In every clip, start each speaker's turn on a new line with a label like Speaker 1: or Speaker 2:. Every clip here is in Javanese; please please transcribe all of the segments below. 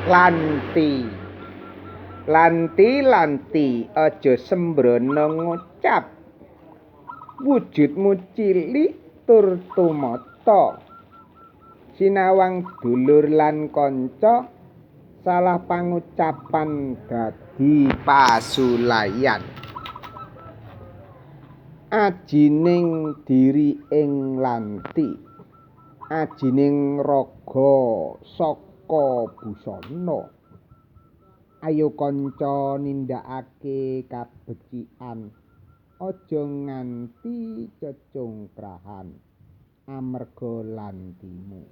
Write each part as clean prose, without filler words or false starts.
Speaker 1: Lanti. Lanti lanti aja sembrono ngucap. Wujudmu cilik tur tumata. Sinawang dulur lan kanca salah pangucapan dadi pasulayan. Ajining diri ing lanti. Ajining raga saka busana. Ayo kanca nindakake kabecikan, aja nganti cecungkrahan amarga lantimu.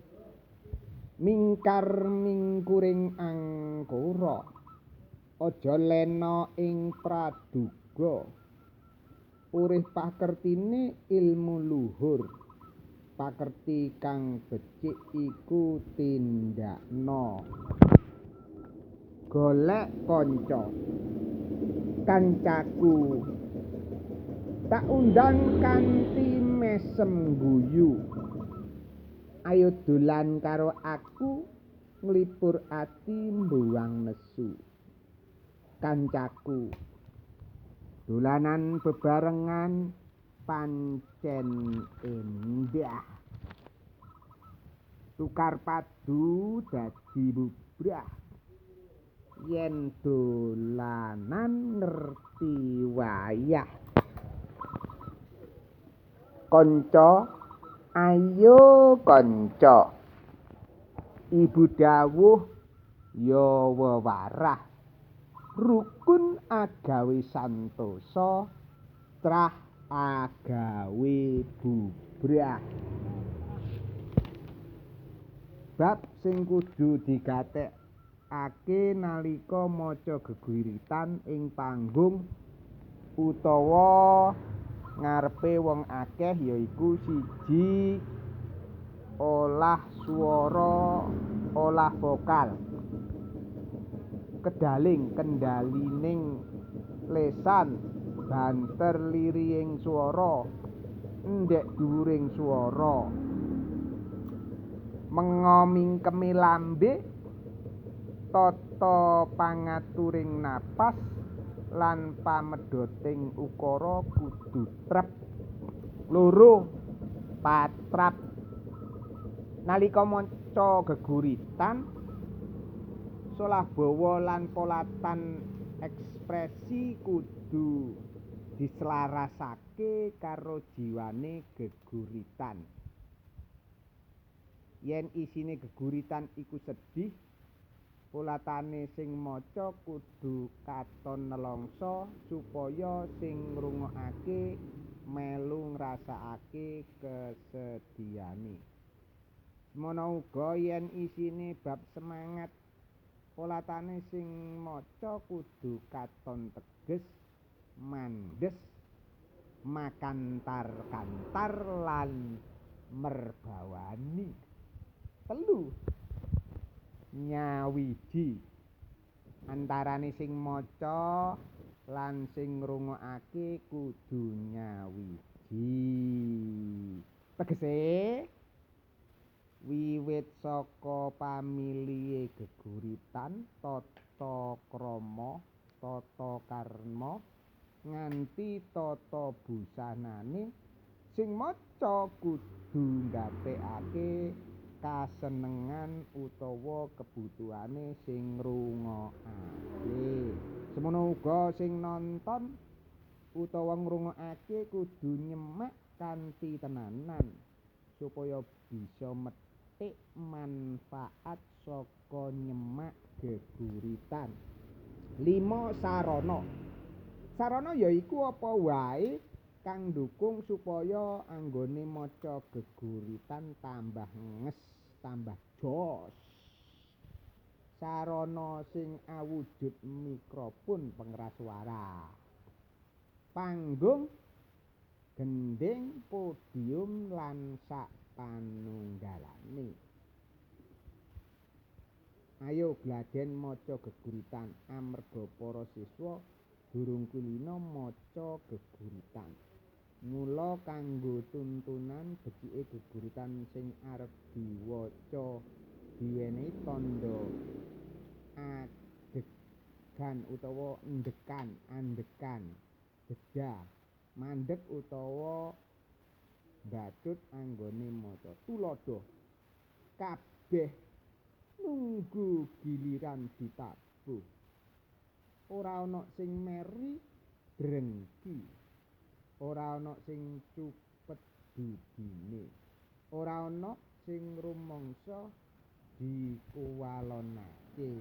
Speaker 1: Mingkar mingkuring angkara, aja lena ing praduga. Urih pakertine ilmu luhur, pakerti kang becik iku tindakna. Golek kanca. Kancaku tak undang kanthi mesem guyu. Ayo dolan karo aku, nglipur ati mbuwang nesu. Kancaku dolanan bebarengan pancen endah. Tukar padu dadi bubrah. Yen dolanan ngerti wayah. Kanca, ayo kanca. Ibu dawuh ya wewarah. Rukun agawe santosa, trah agawe bubrah. Bab sing kudu digatekake nalika maca geguritan ing panggung utawa ngarepe wong akeh yaiku 1. Olah swara, olah vokal. Kedaling kendhalining lesan, banter lirihing swara, endhek dhuwuring swara. Menga mingkeme lambe, tata pangaturing napas lan pamedhoting ukara kudu trep. 2. Patrap. Nalika maca geguritan, solah bawa lan polatan ekspresi kudu diselarasake karo jiwane geguritan. Yen isine geguritan iku sedih, polatane sing maca kudu katon nelongso supaya sing ngrungokake melu ngrasakake kesedihane. Semono uga yen isine bab semangat, polatane sing maca kudu katon teges, mandhes, makantar-kantar lan merbawani. 3. Nyawiji. Antarane sing maca lan sing ngrungokake kudu nyawiji. Tegese wiwit saka pamilihe geguritan, tata krama, tata karma nganti tata busanane, sing maca kudu nggatekake kasenengan utawa kebutuhane sing ngrungokake. Semono uga sing nonton utawa ngrungokake kudu nyemak kanthi tenanan supaya bisa methik manfaat saka nyemak geguritan. 5. Sarana. Sarana yaiku apa wae kang ndukung supaya anggone maca geguritan tambah nges, tambah jos. Sarana sing awujud mikrofon pengeras suara, panggung, gendhing, podium lan sak panunggalane. Ayo gladen maca geguritan amarga para siswa durung kulina maca geguritan. Mula kanggo tuntunan becike geguritan sing arep diwaca diwenehi tandha Adegan utawa endekan, andekan, jeda, mandek utawa mbacut anggone maca. Tuladha: Kabeh nunggu giliran ditabuh. Ora ana sing meri drengki. Ora ana sing cupet dudine. Ora ana sing rumangsa dikuwalonake.